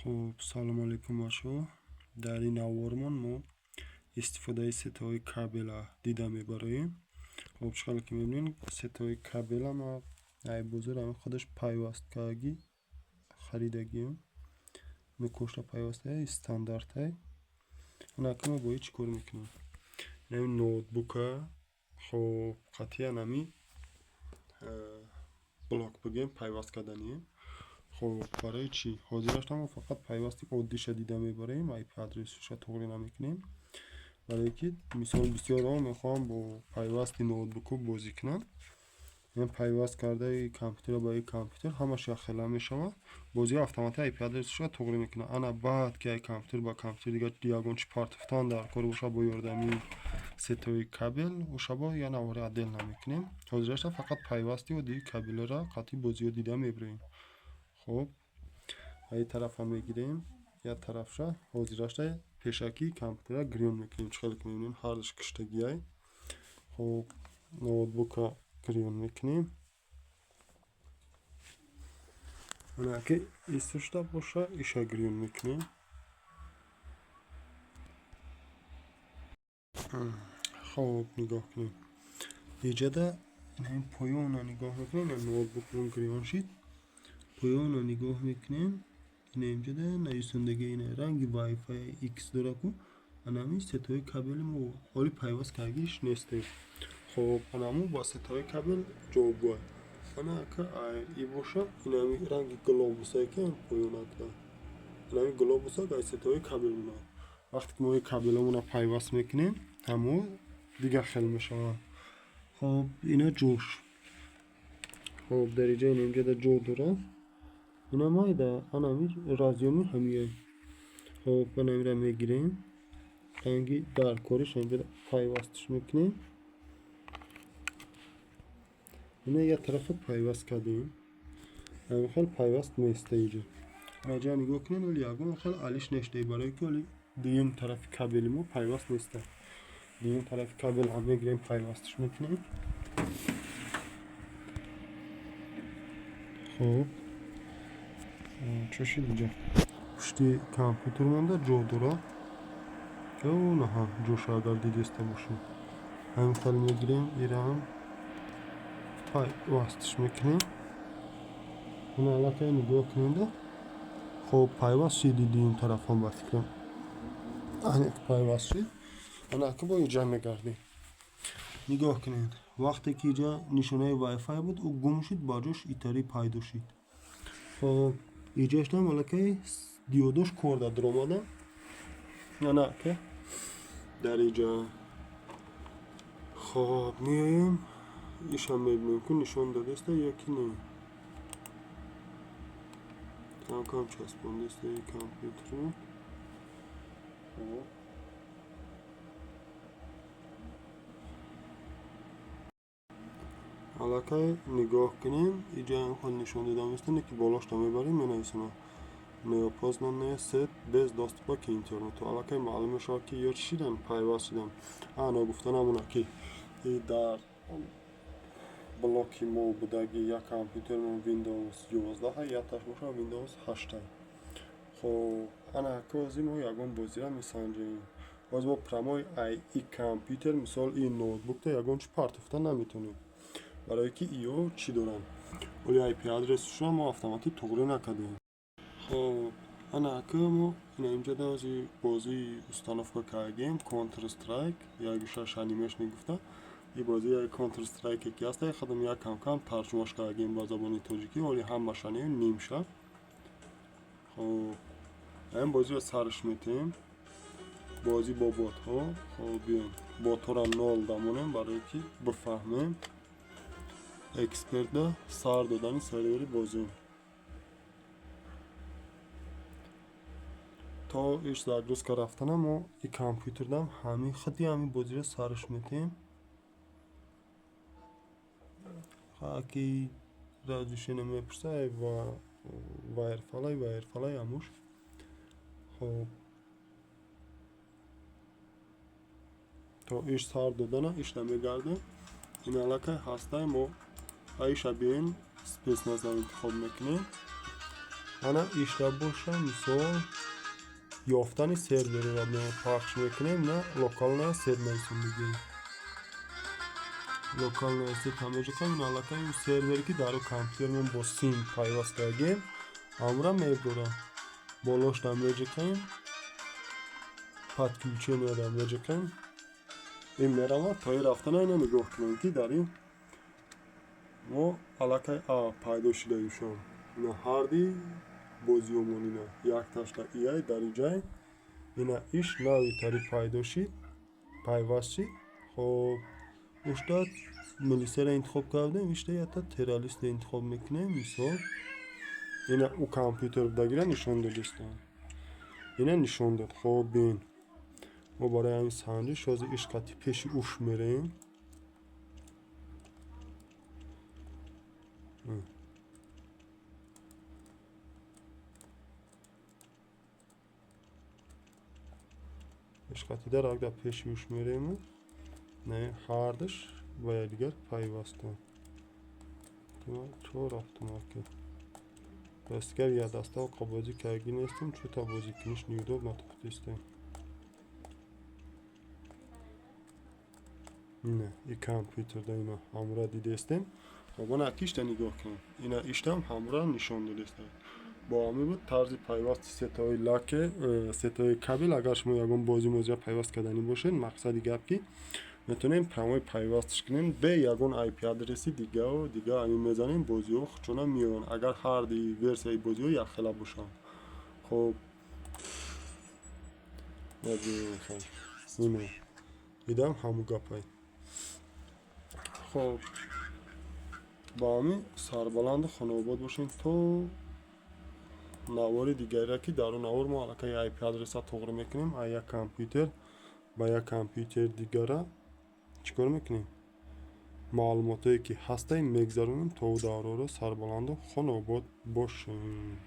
Хуб, салому алайкум, бачаҳо. Дар ин навормон мо истифодаи сетаҳои кабела дида мебароем. Хуб, чӣ хеле ки мебинем, сетаҳои кабела ма ай бозор ҳамин худаш пайвасткагӣ харидагием. Нукошта пайвастае, стандартай. Анаки мо бо чӣ кор мекунем? Инами ноутбука, хоб, қатъиян ҳами блок бигем, пайваст карданием. Хоб, барои чӣ? Ҳозирашта мо фақат пайвасти оддиша дида мебарем, IP адресиша тоғрӣ намекунем. Барое ки мисол бисёрҳо мехоҳанд бо пайвасти ноутбуку бозӣ кунанд. Ин пайваст кардаи компютера ба ин компютер ҳамаш якхела мешавад. Бозиҳо автоматик IP адресиша тоғрӣ мекунад. Ана баъд ки ай компютер ба компютер дигар ягон чӣ партофтан дар кор боша бо ёрдами сетаҳои кабел, ошабо я навори отдельно мекунем. Ҳозирашта фақат пайвасти оддии кабелро қатъи бозиҳо дида мебарем. Хоб, ай тарафа мегирем, як тарафша ҳозирашта пешакӣ компютера гирён мекунем. Чӣ хеле ки мебинем, ҳардуш киштагиай. Хоб, ноутбука гирён мекунем. Анаки истошта боша, иша гирён мекунем. Хоб, нигоҳ кунем. Иҷада ин поёна нигоҳ мекунем, ноутбукмон гирён шид. Поёна нигоҳ мекунем, ина инҷода нависондагӣ, ина ранги Wi-Fi X дора ку, анами сетаҳои кабели мо ҳоли пайваст кардагиш нестем. Хоб, анамо ба сетаҳои кабел ҷавобгӯ. Ана ака и боша, инами ранги глобусае ки поёнакда. Инами глобусак ай сетаҳои кабел монад. Вақте ки мо ин кабелҳомона пайваст мекунем, ҳамо дигар хел мешаванд. Хоб, ина ҷош. Хоб, дар иҷа ина инҷода ҷо дорад. Ина майда, анами разъёми ҳамияй. Хоб, анамира мегирем. Ранги даркориш инҷода пайвастш мекунем. Ина як тарафа пайваст кардем. Ҳамин хел пайваст места иҷа. Анаҷа нигоҳ кунед, оли ягон хел алиш нешуда, барое ки оли дуюм тарафи кабели мо пайваст неста. Дуюм тарафи кабел ҳам мегирем, пайвастш мекунем. Хоб, чӣ шид иҷа? Пушти компютер монда ҷо дорад. Наҳа, ҷоша агар дидеста бошед. Ҳамин хел мегирем, ираам пайвастш мекунем. Ина аллакай нигоҳ кунед. Хоб, пайваст шиди дуюм тарафам, ба фикрам. Аниқ пайваст шид. Анаки бо иҷа мегардем. Нигоҳ кунед. Вақте ки иҷа нишонаи Wi-Fi буд, ӯ гум шуд, ба ҷош итари пайдо шид. Хоб, иҷаштам аллакай диодош кор дар омада. Анака дар иҷа. Хоб, меоем, ишам мебинем, ки нишон дадаста ё ки не. Кам-кам часпондаста и компютерро. Хоб. Аллакай нигоҳ кунем, иҷа худ нишон дода местане ки болошта мебарем, менависонад неопознанная сеть без доступа к интернету. Аллакай маълум мешавад, ки ё чӣ шидан, пайваст шидан. А ногуфта намонад, ки дар блоки мо будаги як компютермон Windows 11, якташ бошад Windows 8. Хоб, ана ҳози мо ягон бозиро месанҷем. Ҳози мо прямой ай и компютер, мисол ин ноутбукта ягон чӣ партофта наметонем. Барое ки иё чӣ доранд? Оли IP адресшро мо автоматик тоғрӣ накардем. Хоб, ана ака мо ина инҷода ҳози бозии установка кардем, Counter Strike, як шаш анимешни гуфта. И бозӣ як Counter Strike ки ҳаста, худам як кам-кам тарҷумаш кардем ба забони тоҷикӣ, ҳоли ҳамаша не, нимша. Хоб, ҳамин бозиро сарш метем. Бозӣ бо ботҳо. Хоб, биёем ботҳоро нол дамонем, барое ки бифаҳмем. Эксперта сар додани сервери бозӣ. То иш загрузка рафтана мо и компютердам ҳамин худи ҳамин бозиро сарш метем. Ки разрешение мепурса ва вайрфалай, вайрфалай ҳамуш. Хоб, то иш сар додана ишда мегардем. Ин аллакай ҳастай, мо аиша биёем спецназам интихоб мекунем. Ана ишта боша, мисол, ёфтани серверро пахш мекунем, на локальная сеть нависондагӣ. Локальная сеть ҳамеҷа ин аллакай сервере, ки дар компютермон бо сим пайваст кардем, ҳамра мебурам. Болошда меҷиқем, подключенияда меҷиқем, ин меравад. То ин рафтана ина нигоҳ кунем, ки дар ин мо аллакай пайдо шидаюшон. Ина ҳарди бозиёмон, ина якташта иай дар иҷай, ина иш навитари пайдо шид, пайваст шид. Хоб, ушта милисияро интихоб кардем, ишта якта террориста интихоб мекунем. Мисол, ина ӯ компютер будагира нишон додистам, ина нишон дод. Хоб, бин, мо барои ҳамин санҷиш ҳозир иш қати пеши уш мерем. Ишқати дар агар пеши уш мерему, не, ҳардуш ба якдигар пайвастанд. Чо рафтум аки? Ростигар, як даста оқа бозӣ кардагӣ нестем, чӯта бозӣ куниш неудобно тофтистем. Не, и компютерда ина ҳамра дидестем. Хоб, ана акишта нигоҳ кунем, ина иштам ҳамра нишон додестем. Бо ҳамин буд тарзи пайвасти сетаҳои лаке, сетаҳои кабел. Агар шумо ягон бозӣ мозия пайваст карданӣ бошед, мақсади гап, ки метавонем прямой пайвастш кунем бе ягон IP адреси дигаву дига. Ҳамин мезанем, бозиҳо худшона меоянд, агар ҳарди версияи бозиҳо якхела бошанд. Хоб, ина идам ҳамун гапай. Хоб, ба ҳамин сарбаланду хонаобод бошем то навори дигаре, ки дар он навор мо аллакай IP адреса тоғрӣ мекунем, аз як компютер ба як компютери дигара чӣ кор мекунем, маълумотое ки ҳастай мегзаронем. То давраро сарбаланду хонаобод бошем.